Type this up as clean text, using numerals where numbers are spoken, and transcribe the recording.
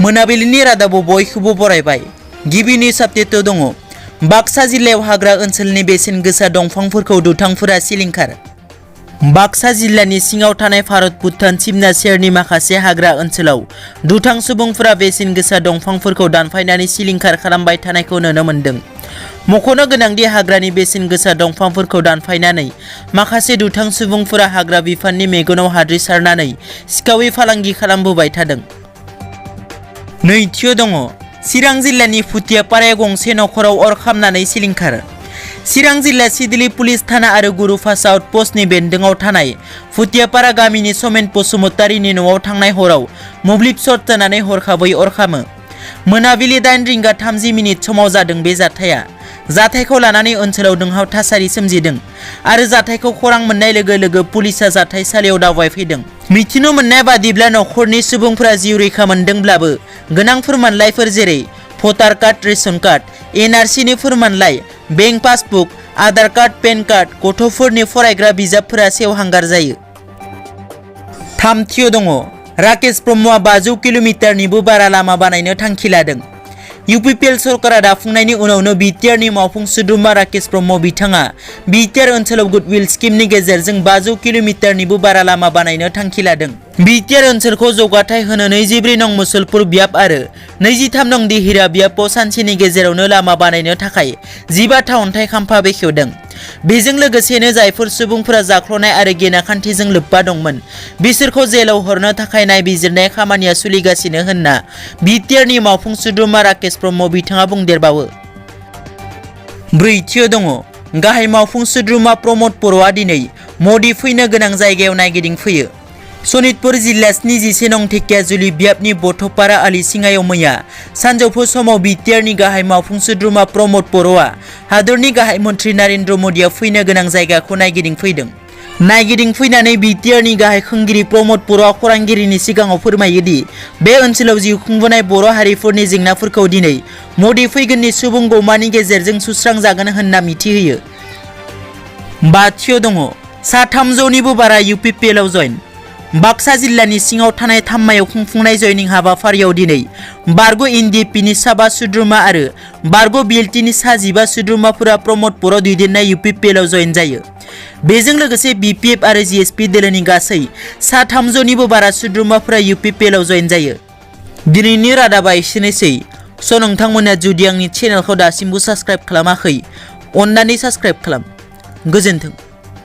मोनाबिलिनि रादाबाव बयखौबो बरायबाय। गिबि निउस आपडेट दङ। बाक्सा जिल्लायाव हाग्रा ओनसोलनि बेसेन गोसा दंफांफोरखौ दुथांफोरा सिलिंखार। बाक्सा जिल्लानि सिङाव थानाय भारत भुटान सिमना सेरनि माखासे हाग्रा ओनसोलाव दुथां सुबुंफोरा बेसेन गोसा दंफांफोरखौ दानफायनानै सिलिंखार खालामबाय थानायखौ नुनो मोन्दों। मख'नो गोनांदि हाग्रानि बेसेन गोसा दंफांफोरखौ दानफायनानै माखासे दुथां सुबुंफोरा हाग्रा बिफाननि मेगनाव हाद्रि सारनानै सिखावै फालांगि खालामबोबाय थादों। नैथियाव दङ। चिरां जिल्लानि फुथियापारायाव गंसे नखराव अर खामनानै सिलिंखार। चिरां जिल्ला सिडली पुलिस थाना आरो गुरुफासा आउटपस्टनि बेन्दोङाव थानाय फुथियापारा गामिनि समेन बसुमतारीनि न'आव थांनाय हराव मोब्लिब सर्ट जानानै हरखाबै अर खामो। मोनाबिलि 8:30 समाव जादों बे जाथाया। जाथायखौ लानानै ओनसोलाव दुंहाव थासारि सोमजिदों आरो जाथायखौ खौरां मोननाय लोगो लोगो पुलिसा जाथायसालियाव दावबायफैदों। मिथिनो मोननाय बादिब्ला नखरनि सुबुंफोरा जिउ रैखा मोनदोंब्लाबो गोनां फोरमानलाइफोर जेरै भटार कार्ड, रेशन कार्ड, एनआरसिनि फोरमानलाइ, bank passbook, Aadhaar card, PAN card, गथ'फोरनि फरायग्रा बिजाबफोरा सेवहांगार जायो। थामथियाव दङ। राकेश ब्रह्मआ 500 किल'मिटारनिबो बारा लामा बानायनो थांखि लादों। इउपिपिएल सरकारा दाफुंनायनि उनावनो BTRनि मावफुं सोद्रोमा राकेश ब्रह्म बिथाङा BTR ओनसोलाव गुडविल स्किमनि गेजेरजों 500 किल'मिटारनिबो बारा लामा बानायनो थांखि लादों। BTR ओनसोलखौ जौगाथाय होनो 24 नं मुसलपुर बियाब आरो 23 नं दिहिरा बियाबाव सानसेनि गेजेरावनो लामा बानायनो थाखाय 15 अन्थाइ खाम्फा बेखेवदों। बेजों लोगोसेनो जायफोर सुबुंफोरा जाख्ल'नाय आरो गेनाखान्थिजों लोब्बा दंमोन बिसोरखौ जेलाव हरनो थाखाय नायबिजिरनाय खामानिया सोलिगासिनो होनना BTRनि मावफुं सोद्रोमा राकेश ब्रह्म बिथाङा बुंदेरबावो। ब्रैथियाव दङ। गाहाय मावफुं सोद्रोमा प्रमद बर'आ दिनै मदि फैनो गोनां जायगायाव नायगिदिंफैयो। सनितपुर जिल्ला 71 नं धेकियाजुलि बियाबनि बथपारा आलिसिङायाव मैया सानजौफु समाव BTRनि गाहाय मावफुं सोद्रोमा प्रमद बर'आ हादरनि गाहाय मन्थ्रि नरेन्द्र मदिया फैनो गोनां जायगाखौ नायगिदिंफैदों। नायगिदिंफैनानै BTRनि गाहाय खुंगिरि प्रमद बर'आ खौरांगिरिनि सिगाङाव फोरमायोदि बे ओनसोलाव जिउ खुंबोनाय बर' हारिफोरनि जेंनाफोरखौ दिनै मदि फैगोननि सुबुं गौमानि गेजेरजों सुस्रांजागोन होनना मिथिहोयो। बाथियाव दङ। सा 300निबो बारा इउपिपिएलआव जइन। बाक्सा जिल्लानि सिङाव थानाय थाम्मायाव खुंफुंनाय जयनिं हाबाफारियाव दिनै बारग' NDPनि 7 सोद्रोमा आरो बारग' BLTनि 15 सोद्रोमाफोरा प्रमद बर' दैदेननाय इउपिपिएलआव जइन जायो। बेजों लोगोसे BPF आरो GSP दोलोनि गासै सा 300निबो बारा सोद्रोमाफोरा इउपिपिएलआव जइन जायो। दिनैनि रादाबा एसेनोसै। नोंथांमोना जुदि आंनि चेनेलखौ दासिमबो साबस्क्राइब खालामाखै अन्नानै साबस्क्राइब खालाम। गोजोन्थों।